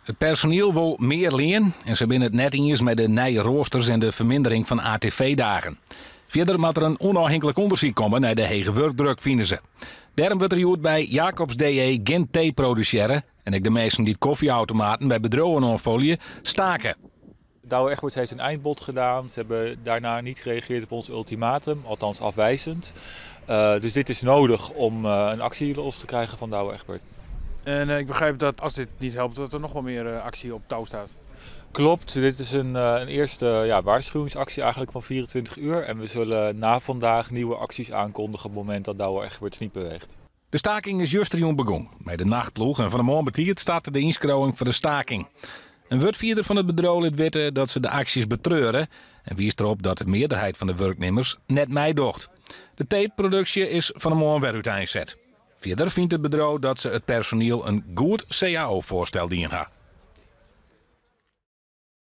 It personiel wol mear lean en se binne it net iens mei de nije roasters en de fermindering fan ATV-dagen. Fierder moat der in ûnôfhinklik ûndersyk komme nei de hege wurkdruk, fine se. Dêrom wurdt der hjoed by Jacobs DE gjin tee produsearre en ek de minsken dy't kofjeautomaten by bedriuwen oanfolje, stake. Douwe Egberts heeft een eindbod gedaan. Ze hebben daarna niet gereageerd op ons ultimatum, althans afwijzend. Dus dit is nodig om een actie los te krijgen van Douwe Egberts. En ik begrijp dat als dit niet helpt, dat er nog wel meer actie op touw staat. Klopt, dit is een eerste, ja, waarschuwingsactie eigenlijk van 24 uur. En we zullen na vandaag nieuwe acties aankondigen op het moment dat Douwe Egberts niet beweegt. De staking is justerjûn begûn mei de nachtploech en fan 'e moarn betiid starte de ynskriuwing foar de staking. In wurdfierder fan it bedriuw lit witte dat se de aksjes betreure en wiist derop dat de mearderheid fan de wurknimmers net meidocht. De teeproduksje is fan 'e moarn wer úteinset. Fierder fynt it bedriuw dat se it personiel in goed cao-foarstel dien ha.